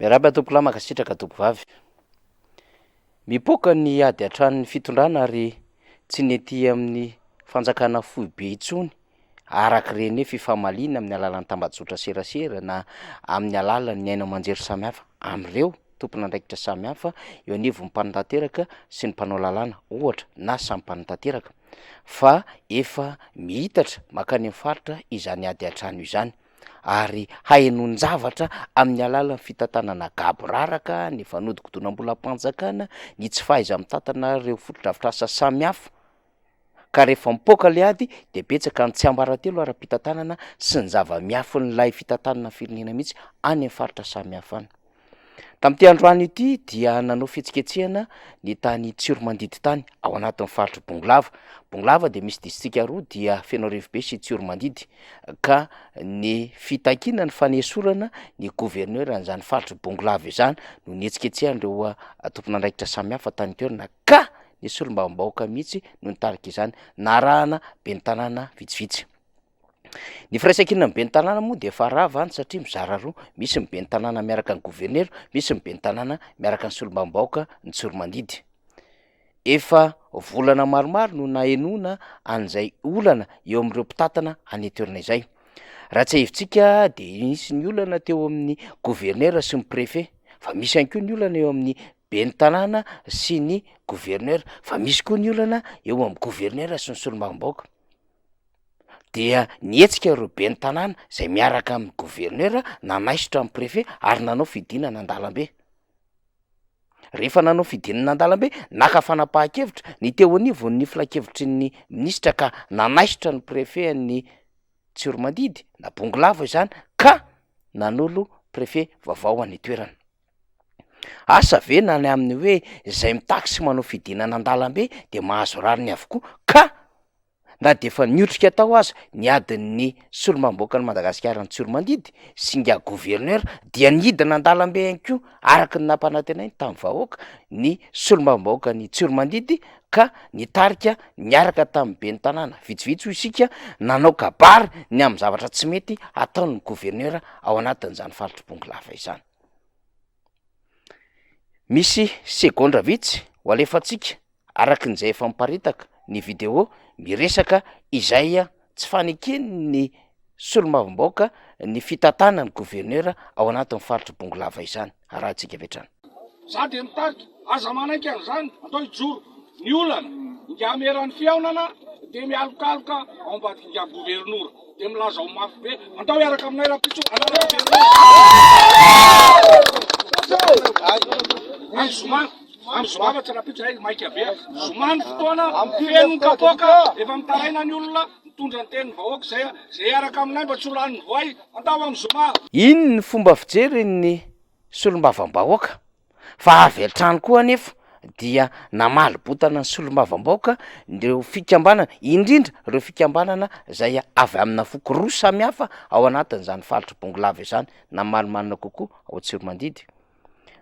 Miarahaba tompokolahy mankasitraka tompovavy. Mipoaka ny ady an-tranon'ny fitondrana ary tsy ny ety amin'ny fanjakana foibe intsony araka ireny hoe fifamaliana amin'ny alalan'ny tambajotra serasera na amin'ny alalan'ny haino aman-jery samihafa amin'ireo tompon'andraikitra samihafa eo anivon'ny mpanatanteraka sy ny mpanao lalàna ohatra na samy mpanatanteraka fa efa miitatra mankany amin'ny faritra izany ady an-trano izany. ary hahenoan-javatra amin'ny alalan'ny fitantanana gaboraraka, ny fanodikodinam-bolam-panjakana, ny tsy fahaiza-mitantana ireo fotodrafitrasa samihafa, ka rehefa mipoaka le ady de betsaka ny tsiambaratelo ara-pitantanana sy ny zava-miafin'ilay fitantanana firenena mihitsy any amin'ny faritra samihafa any. Tamin'ity androany ity dia nanao fihetsiketsehana ny tany Tsiromandidy tany ao anatin'ny faritr'i Bongolava. Bongolava dia misy distrika roa dia Fenoarivobe sy Tsiromandidy ka ny fitakiana ny fanesorana ny gouverneur an'izany faritr'i Bongolava izany no nihetsiketsehan'ireo tompon'andraikitra samihafa tany an-toerana ka ny solombavambahoaka mihitsy no nitarika izany narahana ben'ny tanàna vitsivitsy. Ny firaisankinan'ny ben'ny tanàna moa dia efa rava any satria mizara roa, misy ny ben'ny tanàna miaraka ny governera, misy ny ben'ny tanàna miaraka ny solombavambahoaka ny Tsiromandidy. Efa volana maromaro no nahenoana an'izay olana eo amin'ireo mpitantana any an-toerana izay. Raha tsiahivintsika dia nisy ny olana teo amin'ny governera sy ny préfet, fa misy ihany koa ny olana eo amin'ny ben'ny tanàna sy ny governera, fa misy koa ny olana eo amin'ny governera sy ny solombavambahoaka. dia nihetsika ireo ben'ny tanàna izay miaraka amin'ny gouverneur nanaisotra ny préfet ary nanao fidinana an-dalambe. Rehefa nanao fidinana an-dalambe, naka fanapahan-kevitra ny teo anivon'ny filankevitry ny minisitra ka nanaisotra ny préfet an'ny Tsiromandidy na Bongolava izany ka nanolo préfet vaovao any an-toerana. Asa ve na ny amin'ny hoe izay mitaky sy manao fidinana an-dalambe dia mahazo rariny avokoa ka Na dia efa niotrika tao aza ny adin'ny solombavambahoakan'i Madagasikara any Tsiromandidy sy ingahy gouverneur dia nidina an-dalambe ihany koa araka ny nampanantenainy tamin'ny vahoaka ny solombavambahoakan'i Tsiromandidy ka nitarika niaraka tamin'ny ben'ny tanàna vitsivitsy hoy isika nanao kabary ny amin'ny zavatra tsy mety ataon'ny gouverneur ao anatin'izany faritr'i Bongolava izany. Misy segondra vitsy ho alefantsika Araka ny izay efa miparitaka ny video miresaka izay tsy faneken'ny solombavambahoaka ny fitantanan'ny gouverneur ao anatin'ny faritr'i Bongolava izany. Arahantsika avy hatrany. Za dia mitarika, aza manaiky an'izany, atao hijoro. Ny olana, ingahy meran'ny fihaonana dia mialokaloka ao ambadik'ingahy governora, dia milaza ho mafy be, andao hiaraka aminay rahampitso hanala governora. Amin'ny zoma. Amin'ny zoma fa tsy rahampitso zay maika be. Zoma ny fotoana, feno ny kapoaka, efa mitaraina ny olona, mitondra ny tenin'ny vahoaka izay, izay hiaraka aminay mba tsy ho lanin'ny voay, andao amin'ny zoma. Iny ny fomba fijerin'ny solombavambahoaka fa avy hatrany koa anefa dia namaly botana ny solombavambahoaka ireo fikambanana, indrindra ireo fikambanana izay avy amina foko roa samihafa ao anatin'izany faritr'i Bongolava izany na marimarina kokoa ao Tsiromandidy.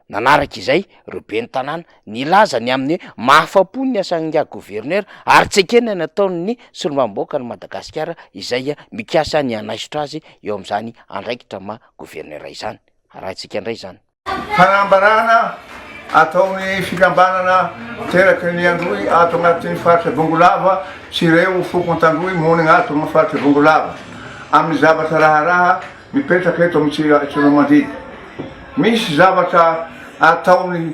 Nanaraka izay ireo ben'ny tanàna nilaza ny amin'ny hoe mahafa-po ny asan'ingahy governera ary tsy ekena ny ataon'ny solombavambahoakan'i Madagasikara izay mikasa ny hanaisotra azy eo amin'izany andraikitra maha governera izany. Arahintsika indray izany. Fanambarana ataon'ny fikambanana teraky ny Androy ato anatin'ny faritra Bongolava sy ireo foko Antandroy monina ato amin'ny faritra Bongolava amin'ny zavatra raharaha Mipetraka eto amin'ny Tsiroanomandidy. Misy zavatra ataony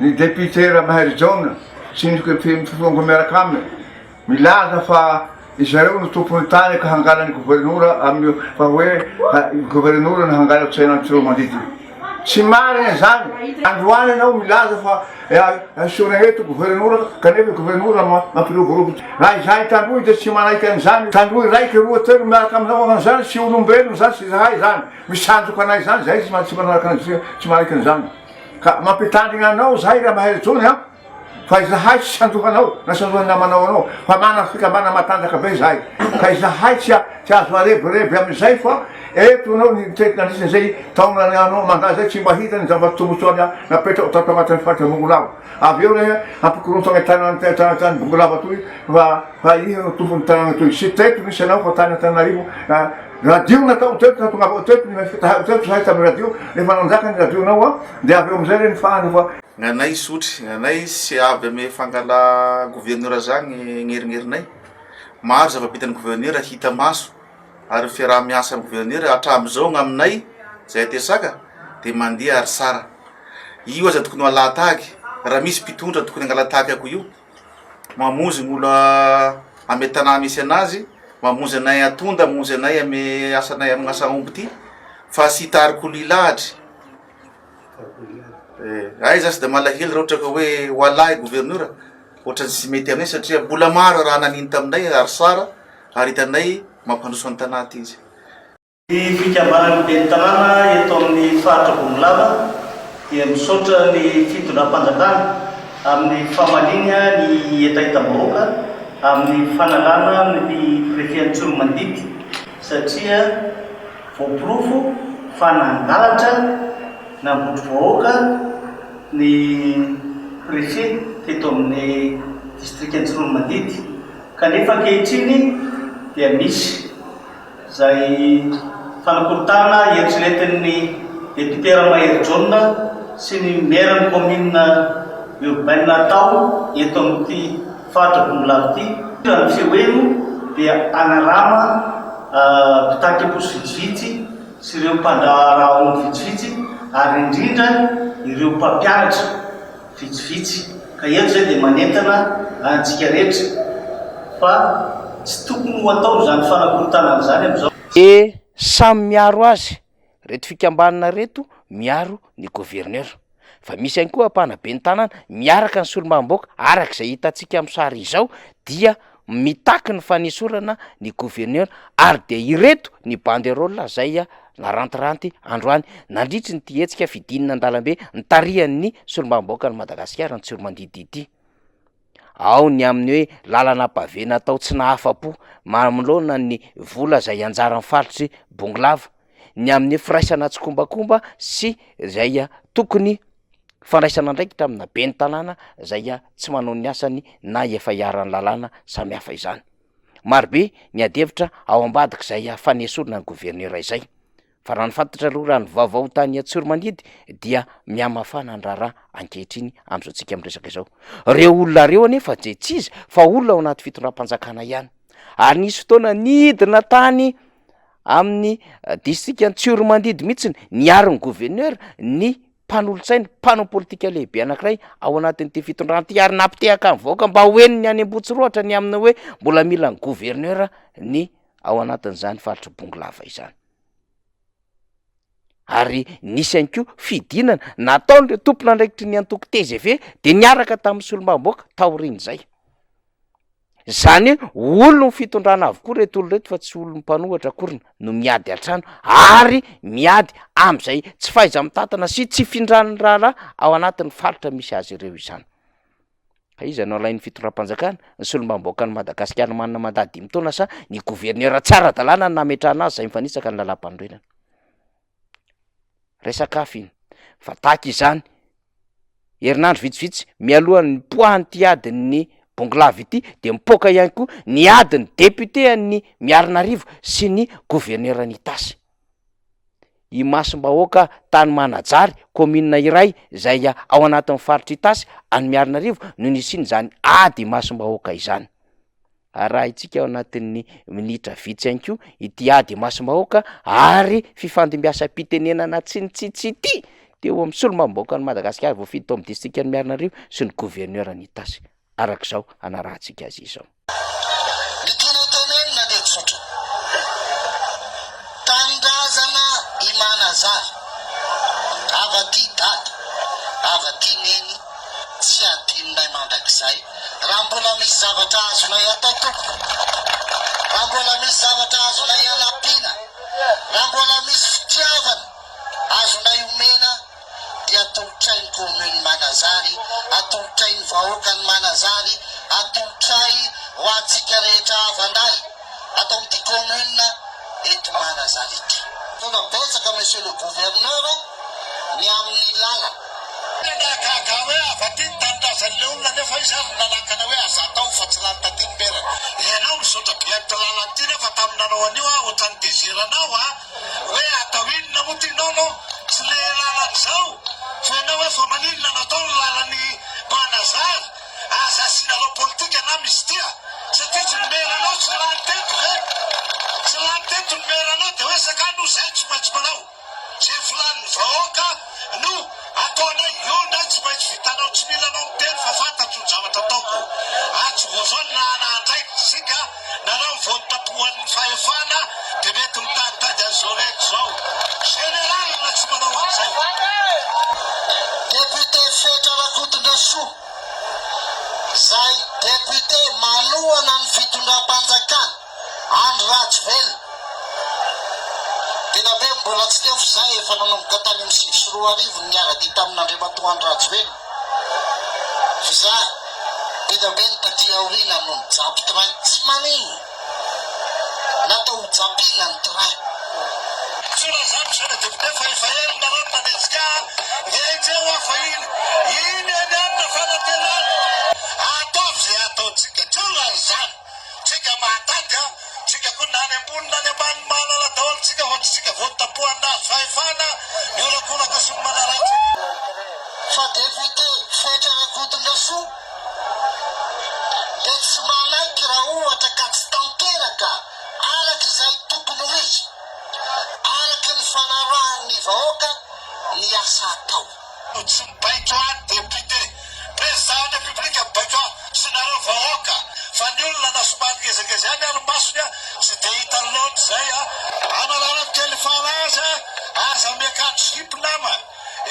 ny député Ramaherijaona sy ny mpifongo miaraka aminy, milaza fa izareo no tompon'ny tany ka hangala ny governora amin'ny fa hoe governora no hangala tsenan'i Tsiroanomandidy. Tsy marina izany. Androany ianao milaza fa Esorina eto governora kanefa i governora mampiroborobo. Raha izahay Tandroy dia tsy manaiky an'izany. Tandroy iraika, roa, telo miaraka aminao an'izany, tsy olombelona izany, tsy izahay izany. Misandoka anay izany izahay tsy manaraka an'izany, tsy manaiky an'izany. Ka mampitandrina anao izahay Ramaherijaona a! Fa izahay tsy sandohanao na sandohan'ny namanao anao fa manana fikambanana matanjaka be izahay ka izahay tsy tsy azo arebireby amin'izay fa eto ianao nitety nandritra izay taona anao mandat izay tsy mba hita ny zava-tombotsoa napetrako tato anatin'ny faritra Bongolava avy eo re hampikorontana tanana tanana Bongolava toy fa fa iha no tompon'ny tanàna toy tsy teto nisy anao fa tany Antananarivo. Radio natao teto nahatongavako teto ny teto zahay tamin'ny radio rehefa nanjaka ny radio nao an dia avy eo amizay re ny fahana fa Gnanay sotry, gnanay tsy avy ame fangala gouverneur zagny gnerignerinay, maro zava-bitan'ny gouverneur hita maso ary fiaraha-miasa amy gouverneur hatramizao gn'aminay zay aty Saka de mandeha ary tsara, io aza tokony ho alà-tahaky, raha misy mpitondra tokony angala-tahaky ako io. mamonjy ny olo ame tanà misy anazy, mamonjy anay atonda, mamonjy anay ame asanay amy asa omby ty fa tsy hitarika olo hilahatry, eh, ay zasy da malahelo raha ohatra ka hoe ho alahy governora, ohatrany tsy mety aminay satria mbola maro raha nanino taminay ary tsara ary hitanay mampandroso ny tanà ty izy. Ny fikambanan'ny ben'ny tanàna eto amin'ny faritra Bongolava dia misaotra ny fitondram-panjakana amin'ny famaliana ny hetahetam-bahoaka amin'ny fanalana ny préfet Antsoromandidy satria voaporofo fa nangalatra nambotry vahoaka ny préfet teto amin'ny distrika Antsoromandidy kanefa ankehitriny dia misy Izay fanakorontanana eritreretin'ny député Ramahery Jaona sy ny maire-n'ny commune urbaine atao eto amin'ity faritra Bongolava ity. Raha ny feo heno dia hanarama mpitarika posy vitsivitsy sy ireo mpandraharaha omby vitsivitsy ary indrindra ireo mpampianatra. vitsivitsy ka eto izay dia manentana antsika rehetra fa tsy tokony ho atao izany fanakorontanana izany amin'izao. E samy miaro azy reto fikambanana reto miaro ny gouverneur fa misy ihany koa ampahana ben'ny tanàna miaraka ny solombavambahoaka araka izay hitantsika amin'ny sary izao dia mitaky ny fanesorana ny gouverneur ary dia ireto ny banderole zay narantiranty androany nandritry ny ity hetsika fidinina an-dalambe nitarihan'ny solombavambahoakan'i Madagasikara ny Tsiromandidy ity. Ao ny amin'ny hoe lalana pavé natao tsy nahafa-po manoloana ny vola zay anjaran'ny faritry Bongolava, ny amin'ny firaisana tsikombakomba sy zay tokony fandraisana andraikitra amina ben'ny tanàna zay tsy manao ny asany na efa iharan'ny lalàna samihafa izany. Marobe ny adihevitra ao ambadik'izay fanesorana ny governora izay. Fa raha ny fantatra aloha raha ny vaovao tany Antsoromandidy dia mihamafana ny raharaha ankehitriny amin'izao tsika miresaka izao. Reo olona reo anefa dia tsy iza fa olona ao anaty fitondram-panjakana ihany. Ary nisy fotoana nidina tany amin'ny distrikan'i Tsiromandidy mihitsy niaro ny gouverneur ny mpanolotsaina, mpanao politika lehibe anankiray ao anatin'ity fitondrana ity ary nampitehaka ny vahoaka mba ho henony any Ambohitsirohatra ny amin'ny hoe mbola mila ny gouverneur ny ao anatin'izany faritry Bongolava izany. Ary nisy ihany koa fidinana nataon'ireo tompon'andraikitry ny antoko tgv dia niaraka tamin'ny solombavambahoaka taorian'izay. Zany hoe olon'ny fitondrana avokoa reto olona reto fa tsy olon'ny mpanohatra akoriny no miady an-trano ary miady am'izay tsy fahaiza-mitantana sy tsy findran'ny raharaha ao anatin'ny faritra misy azy ireo izany. Ka iza no alain'ny fitondram-panjakana? Ny solombavambahoakan'i Madagasikara manana mandat dimy taona sa ny gouverneur tsy ara-dalàna no nametrahana azy izay mifanitsaka ny lalàmpanorenana? Resaka hafa iny. Fa tahaka izany, herinandro vitsivitsy mialohan'ny nipoahan'ity adin'ny Bongolava ity dia mipoaka ihany koa ny adin'ny député an'ny Miarinarivo sy ny governeran'i Itasy. Imasom-bahoaka tany Manajary, kaominina iray izay ao anatin'ny faritr'i Itasy any Miarinarivo no nisian'izany ady imasom-bahoaka izany. Arahintsika ao anatin'ny minitra vitsy ihany koa ity ady imasom-bahoaka ary fifandimbiasam-pitenenana tsy nitsitsy ity teo amin'ny solombavambahoakan'i Madagasikara voafidy tao amin'ny distrikan'i Miarinarivo sy ny governoran'i Itasy, araka izao anarahantsika azy izao. Ny tiana ho tenenina dia tsotra. Tanindrazana i Manazary. Avy aty Dada, avy aty Neny, tsy adinonay mandrakizay. Raha mbola misy zavatra azonay atao tompoko, raha mbola misy zavatra azonay anampiana, raha mbola misy fitiavana azonay omena dia atolotray ny commune Manazary, atolotray ny vahoakan'i Manazary, atolotray ho antsika rehetra havan-dahy ato amin'ity commune eto Manazary ity. Tena betsaka Monsieur le Gouverneur ny amin'ny lalana. Zay nahagaga ahy hoe avy aty ny tanindrazan'le olona nefa izy ary nanakana hoe aza atao fa tsy lany taty ny merina. Ianao misaotra be an'ity lalana ity nefa tamin'ny nanao an'io aho ohatran'ny tezera anao a! Hoe atao inona moa ty non non tsy le lalana izao fa ianao hoe fa maninona no atao ny lalan'i Manazary aza asianareo politika na misy tia satria tsy ny meranao tsy lany teto ve? Tsy lany teto ny meranao dia hoe sakano hoy zay tsy maintsy manao. Ze filan'ny vahoaka no ataonay io ndray tsy maintsy vitanao tsy mila anao miteny fa fantatro ny zavatra ataoko ary tsy voazoany na ana andraikitra isika nareo vao nitapohan'ny fahefana de mety mitaditady an'izao rehetra izao général tsy manao an'izay. Député Fetra Rakotondrasoa zay député manohana ny fitondram-panjakana. Andry Rajoelina, Tena be mbola tsy teo f'izay efa nanomboka tany amin'ny 2009 no niara-dia tamin'Andriamatoa Andry Rajoelina f'za tena be ny taty aoriana no nijapy train tsy maninona natao ho japina ny train. Tsy lazako izay na député fa efa ela nareo no nanenjika ahy, enjeho aho fa iny iny eny anona fanantenana, ataovy izay ataontsika, tsy olana izany. Tsika mahatady a! Tsika koa na any ambony na any ambany mahalala daholo tsika fa tsy tsika vao notapohany nahazo fahefana miorakoraka sy ny manaratsy. Fa député Fetra Rakotondrasoa dia tsy manaiky raha ohatra ka tsy tanteraka araka izay tokony ho izy, araka ny fanarahan'ny vahoaka ny asa atao. Tsy mibaiko ahy ny député. Président ny République mibaiko ahy sy nareo vahoaka fa ny olona na somary ngezangeza ihany ary ny masony a tsy dia hitany loatra izay a. Analalako kely fara aza aza miakanjo zipo nama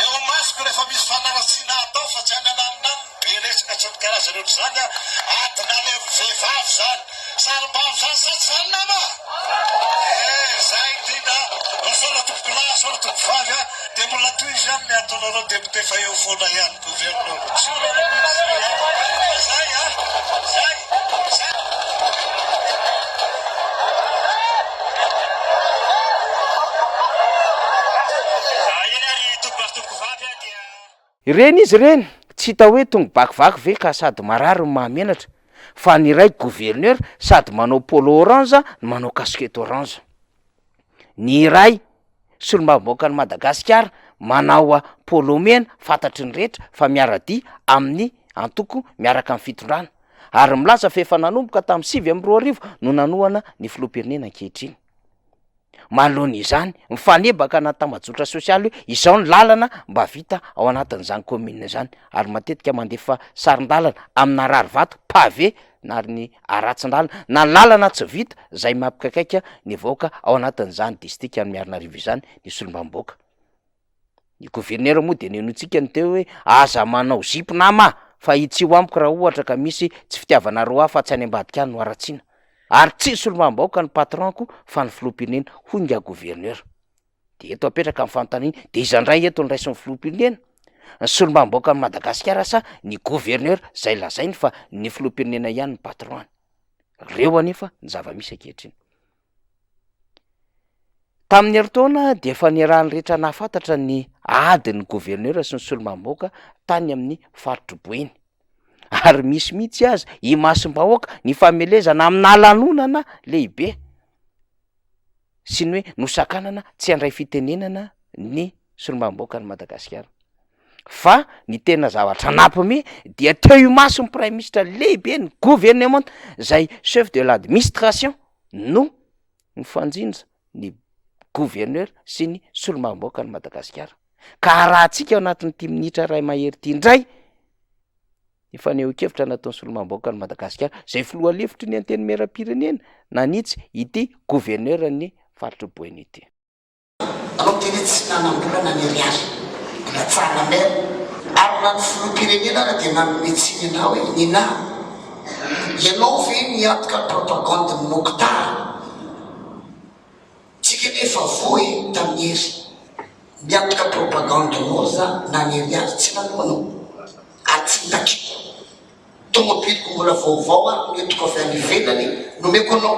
eo masoko rehefa misy fanaratsiana atao fa tsy any ananona any ny be resaka sy ny karazany ohatr'izany a adina any amin'ny vehivavy zany Sarimbavy zany sa tsy zany nama? Eh zay indrindra a! Misaotra tompokolahy, misaotra tompokovavy a! Dia mbola tohizo ihany ny ataonareo député fa eo foana ihany gouverneur. Tsy olana mihitsy zay a! Fa zay a! Zay! Zay! Ireny izy ireny, tsy hita hoe tongo-bakivaky ve ka sady marary no mahamenatra, fa ny iray gouverneur sady manao polo orange no manao casquette orange. Ny iray solombavambahoakan'i Madagasikara manao polo mena fantatry ny rehetra fa miara-dia amin'ny antoko miaraka amin'ny fitondrana, ary milaza fa efa nanomboka tamin'ny 2009 no nanohana ny filoham-pirenena ankehitriny. Manoloana izany, mifanebaka anaty tambajotra sosialy hoe izao ny lalana mba vita ao anatin'izany commune izany, ary matetika mandefa sarin-dalana amina rarivato, pavé, na ary ny aratsin-dalana na lalana tsy vita izay mampikaikaika ny vahoaka ao anatin'izany distrikan'i Miarinarivo izany ny solombavambahoaka. Ny gouverneur moa dia nenointsika ny teo hoe aza manao zipo nama fa hitsio amiko raha ohatra ka misy tsy fitiavanareo ahy fa tsy any ambadika any no haratsiana. Ary tsy ny solombavambahoaka ny patron-ko fa ny filoham-pirenena hoy ingahy gouverneur. Dia eto apetraka ny fanontaniana, dia iza indray eto no raisin'ny filoham-pirenena? Ny solombavambahoakan'i Madagasikara sa ny gouverneur izay lazainy fa ny filoham-pirenena ihany ny patron-ny? Reo anefa ny zava-misy ankehitriny. Tamin'ny herintaona dia efa niarahan'ny rehetra nahafantatra ny adin'ny governora sy ny solombavambahoaka tany amin'ny faritr'i Boeny. Ary misy mihitsy aza imasom-bahoaka ny famelezana amina lanonana lehibe sy ny hoe nosakanana tsy handray fitenenana ny solombavambahoakan'i Madagasikara. Fa ny tena zavatra nampime dia teo imason'ny praiminisitra lehibe ny governemanta izay chef de l'administration no mifanjinja ny gouverneur sy ny solombavambahoakan'i Madagasikara. Ka arahantsika ao anatin'ity minitra iray mahery ity indray ny fanehoan-kevitra nataon'ny solombavambahoakan'i Madagasikara, izay filoha lefitry ny Antenimierampirenena nanitsy ity gouverneur ny faritr'i Boeny ity. Anao miteny hoe tsy nanam-bola na ny ariary, mbola tsara mer. Ary na ny filoham-pirenena ara dia nanome tsiny anao hoe Nina, ianao ve niantoka ny propagande ny Mokhtar? Tsika anie efa voa e tamin'ny hery. Miantoka propagande nao za na ny ariary tsy naloanao ary tsy nitakiako. Tomobiliko mbola vaovao ary nentiko avy any ivelany nomeko anao.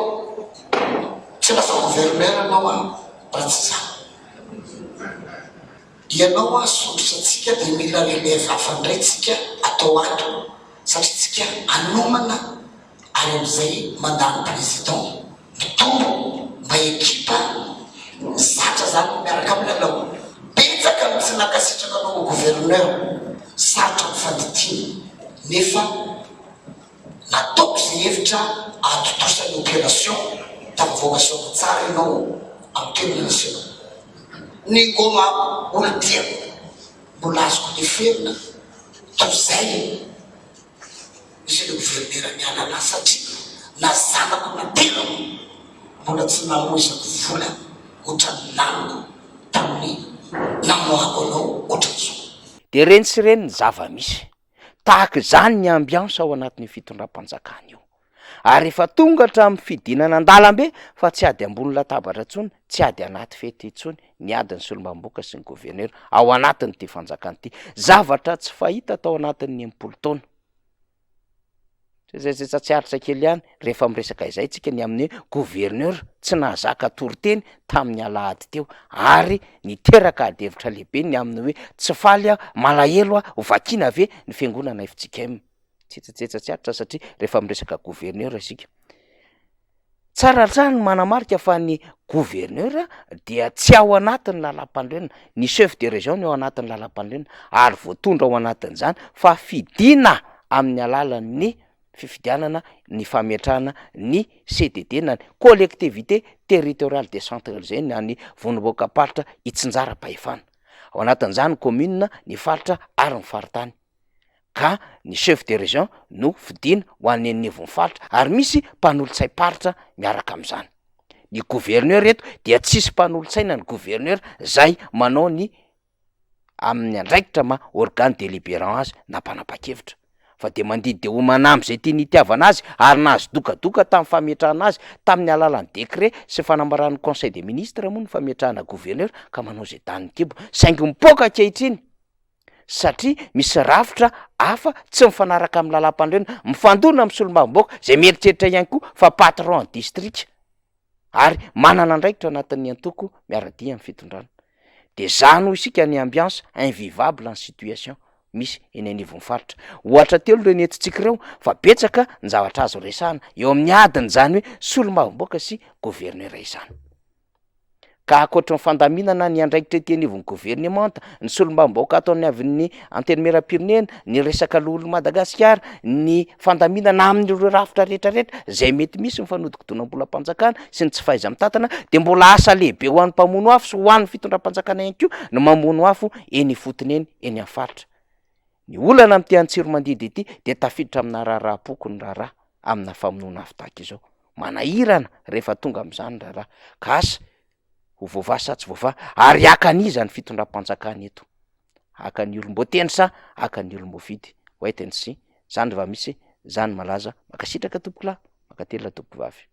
Tsy lasa gouverneur anao aho raha tsy za. Ianao an sondrotra tsika dia mila relève hafa ndray tsika atao ato satria tsika anomana ary amizay mandany président mitombo mba ekipa zatra zany miaraka am lalao. Betsaka ny tsy nankasitraka anao ho gouverneur, sarotra ny fandidiana nefa Nataoko izay hevitra ahatontosa ny opération tafavoaka soamantsara ianao amin'ny toerana misy anao. Ny ngoma olon-tiako mbola azoko leferina toy izay Monsieur le Gouverneur miala lahy satria na zanako naterako mbola tsy namoizako vola ohatran'ny laniko tamin'ny namoahako anao ohatran'izao. Dia ireny sy ireny ny zava-misy. Tahaka izany ny ambiance ao anatin'io fitondram-panjakana io. Ary efa tonga hatramin'ny fidinana an-dalambe fa tsy ady ambony latabatra intsony, tsy ady anaty fety intsony ny adin'ny solombavambahoaka sy ny governera ao anatin'ity fanjakana ity. Zavatra tsy fahita tao anatin'ny 60 taona. Tsetsatsetsa tsy aritra kely ihany rehefa miresaka izay tsika ny amin'ny hoe gouverneur tsy nahazaka toriteny tamin'ny alahady teo ary niteraka adihevitra lehibe ny amin'ny hoe tsy faly aho, malahelo aho, ho vakiana ve ny fiangonana fjkm? Tsetsatsetsa tsy aritra satria rehefa miresaka gouverneur isika. Tsara hatrany ny manamarika fa ny gouverneur dia tsy ao anatin'ny lalampanorenana, ny chef de région no ao anatin'ny lalampanorenana ary voatondro ao anatin'izany fa fidiana amin'ny alalan'ny fifidianana ny fametrahana ny CTD na ny collectivité territoriale décentralisée na ny vondrom-bahoakam-paritra itsinjaram-pahefana, ao anatin'izany ny commune, ny faritra ary ny faritany. ka ny chef de région no fidiana ho an'ny anivon'ny faritra ary misy mpanolotsaim-paritra miaraka amin'izany. Ny gouverneur eto dia tsisy mpanolotsaina ny gouverneur zay manao ny amin'ny andraikitra maha organe délibérant azy na mpanapa-kevitra fa de mandidy de homana amby zay tiany hitiavana azy ary nahazo dokadoka tamin'ny fametrahana azy tamin'ny alalan'ny décret sy fanambaran'ny conseil des ministres moa ny fametrahana gouverneur ka manao zay danin'ny kibo saingy mipoaka ankehitriny satria misy rafitra hafa tsy mifanaraka amin'ny lalàmpanorenana, mifandona amin'ny solombavambahoaka izay mieritreritra ihany koa fa patron distrika ary manana andraikitra anatin'ny antoko miara-dia amin'ny fitondrana. De zany hoy isika ny ambiance invivable en situation misy eny anivon'ny faritra. Ohatra telo ireo nentintsika ireo fa betsaka ny zavatra azo resahana eo amin'ny adin'izany hoe solombavambahoaka sy gouverneur izany. Ka ankoatry ny fandaminana ny andraikitra ety anivon'ny governemanta, ny solombavambahoaka ato anavin'ny Antenimierampirenena, ny resaka loholon'i Madagasikara, ny fandaminana amin'ireo rafitra rehetrarehetra izay mety misy ny fanodikodinam-bolam-panjakana sy ny tsy fahaiza-mitantana dia mbola asa lehibe ho an'ny mpamono afo sy ho an'ny fitondram-panjakana ihany koa ny mamono afo eny ifotony eny, eny amin'ny faritra. Ny olana amin'ity Antsiromandidy ity dia tafiditra amina raharaham-poko ny raharaha amina famonoana afo tahaka izao. Manahirana rehefa tonga amin'izany ny raharaha. Ka asa ho voavaha sa tsy voavaha? Ary haka an'iza ny fitondram-panjakana eto? Haka ny olom-boatendry sa haka ny olom-boafidy? Wait and see. Zany rehefa misy, zany malaza. Mankasitraka tompokolahy, mankatelina tompokovavy.